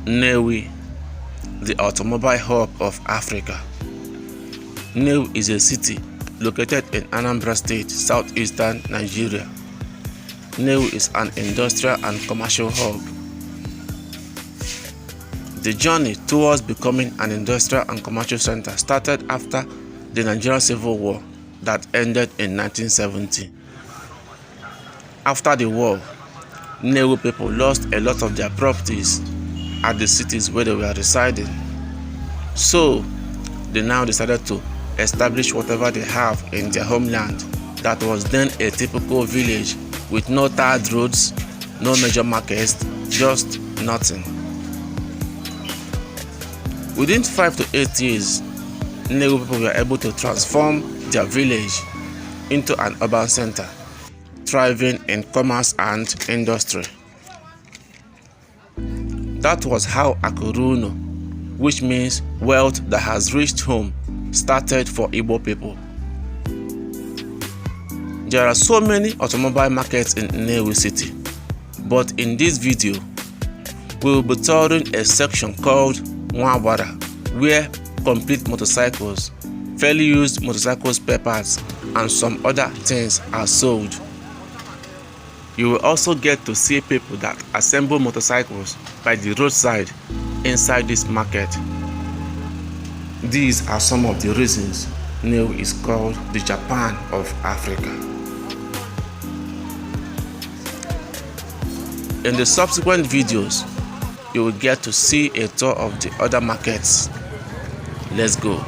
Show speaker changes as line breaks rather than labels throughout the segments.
Nnewi, the automobile hub of Africa. Nnewi is a city located in Anambra State, southeastern Nigeria. Nnewi is an industrial and commercial hub. The journey towards becoming an industrial and commercial center started after the Nigerian Civil War that ended in 1970. After the war, Nnewi people lost a lot of their properties at the cities where they were residing. So, they now decided to establish whatever they have in their homeland that was then a typical village with no tarred roads, no major markets, just nothing. Within 5 to 8 years, Nnewi people were able to transform their village into an urban center, thriving in commerce and industry. That was how Akụ Ruo Ụnọ, which means wealth that has reached home, started for Igbo people. There are so many automobile markets in Nnewi city, but in this video, we will be touring a section called Nwagbara, where complete motorcycles, fairly used motorcycle spare parts, and some other things are sold. You will also get to see people that assemble motorcycles by the roadside inside this market. These are some of the reasons Nnewi is called the Japan of Africa. In the subsequent videos, you will get to see a tour of the other markets. Let's go.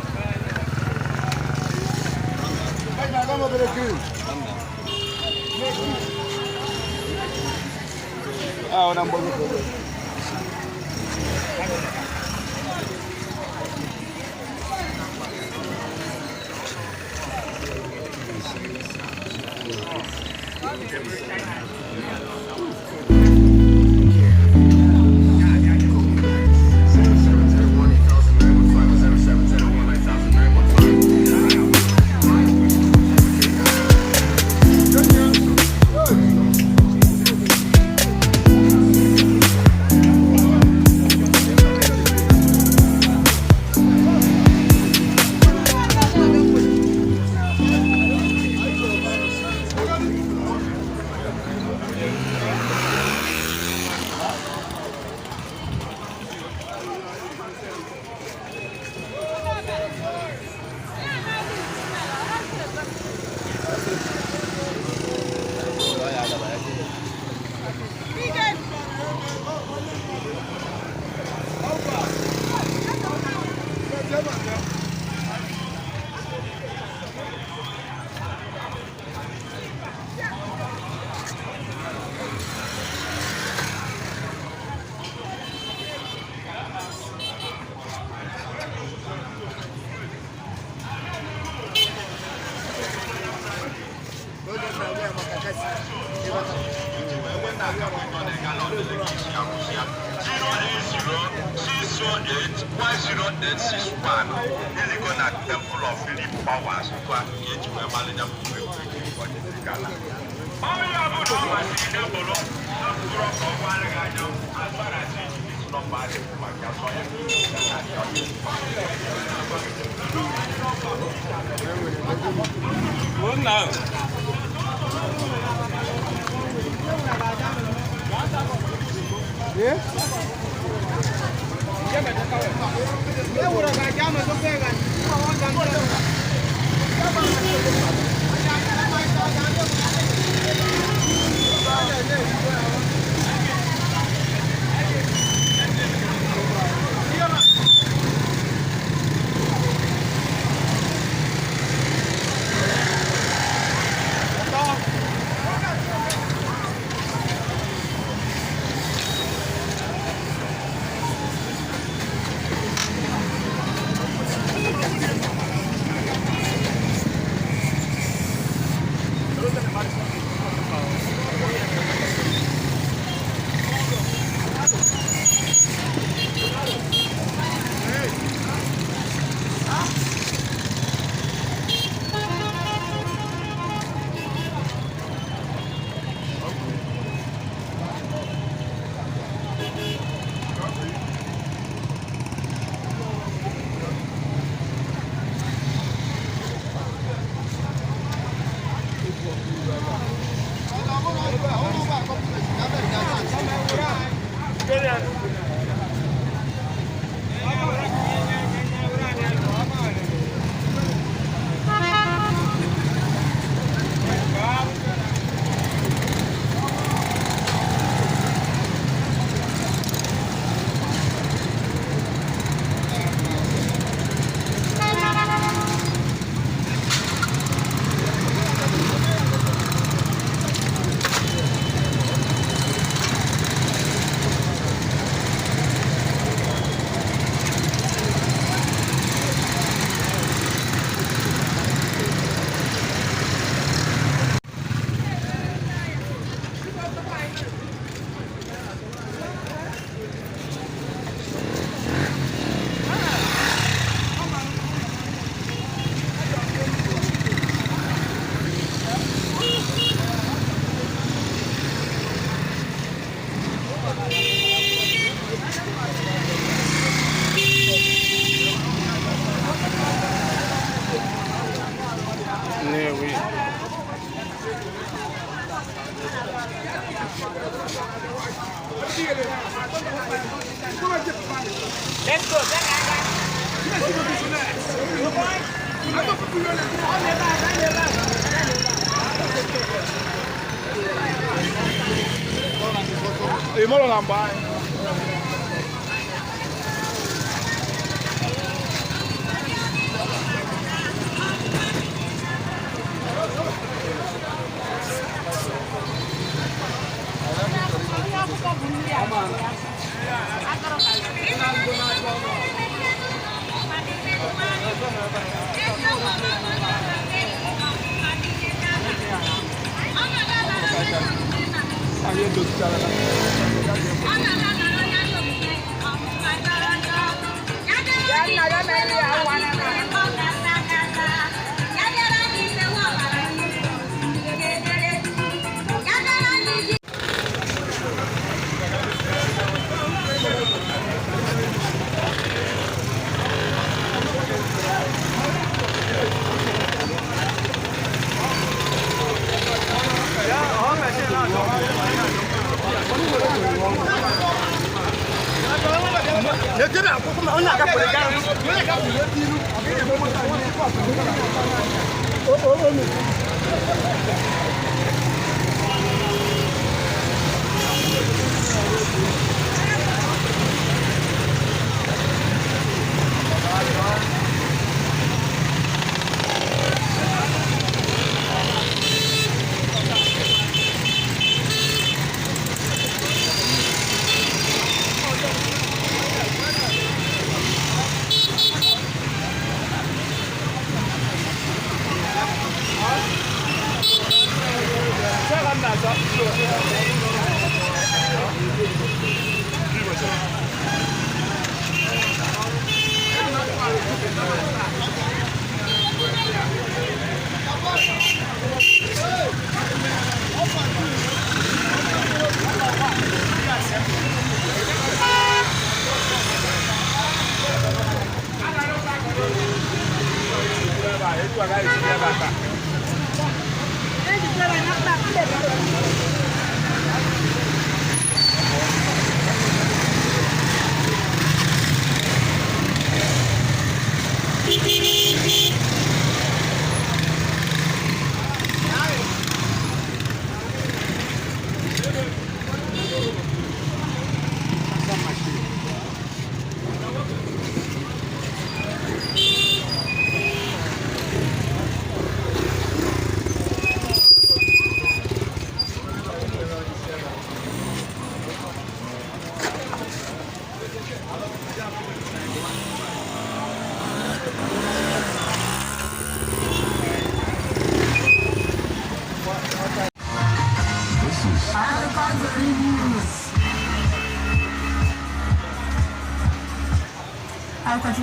Nnewi.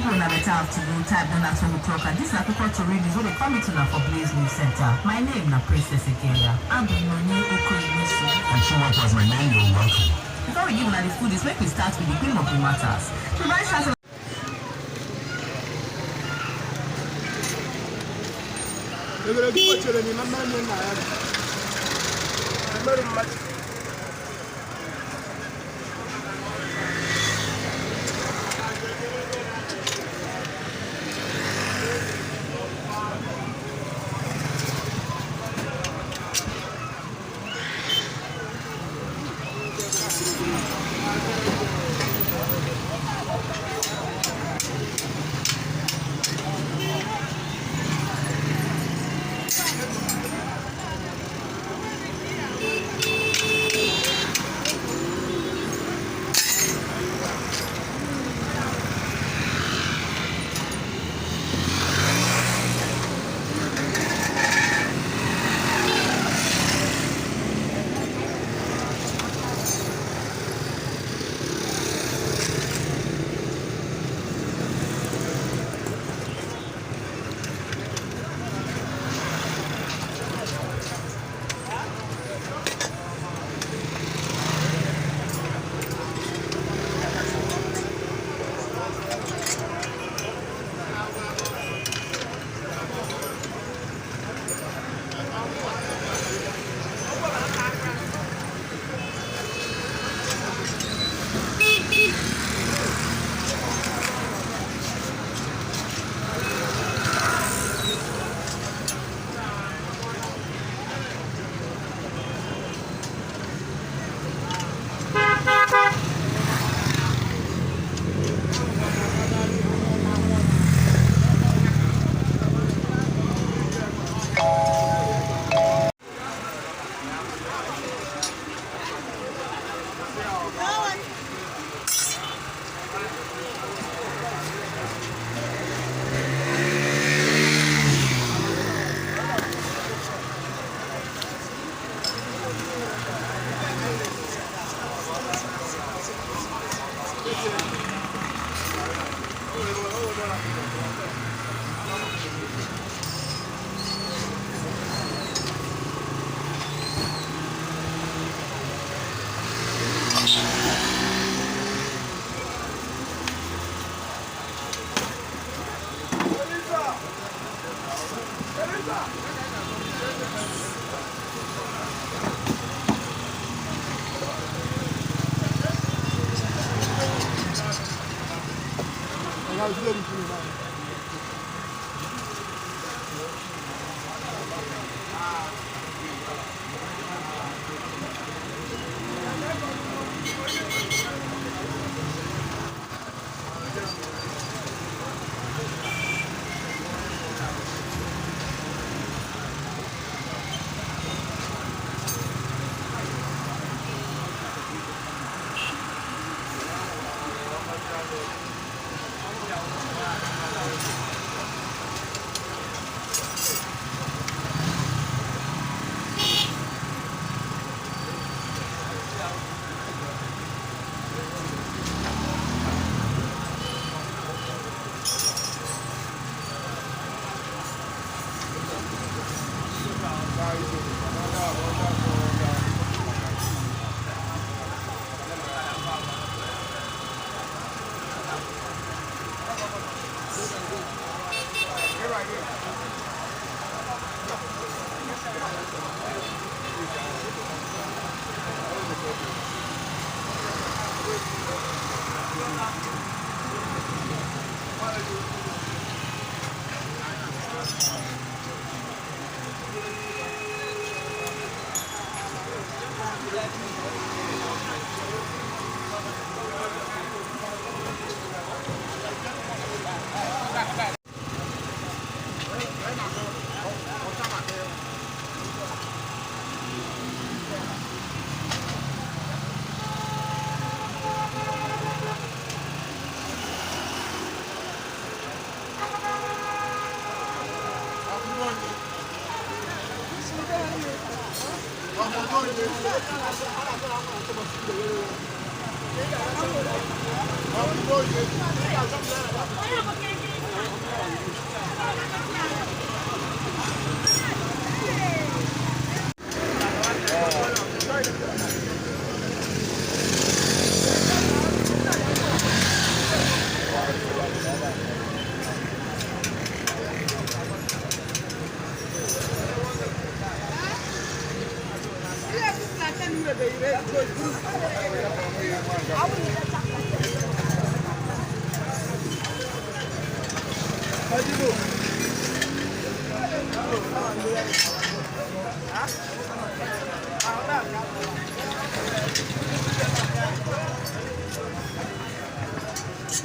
Akụkọ na better afternoon time don at 12 o'clock, and this na Akụkọ Tori News wey dey come to una for Blaze News Center. My name na Princess Ekeria. Abụ m Onye Okoyemeso.
And Chinwakwa is my name. You're welcome.
Before we give una the full news, make we start with the cream of the matters. The Vice Chancellor
Thank you.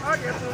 Ọ dị egwu.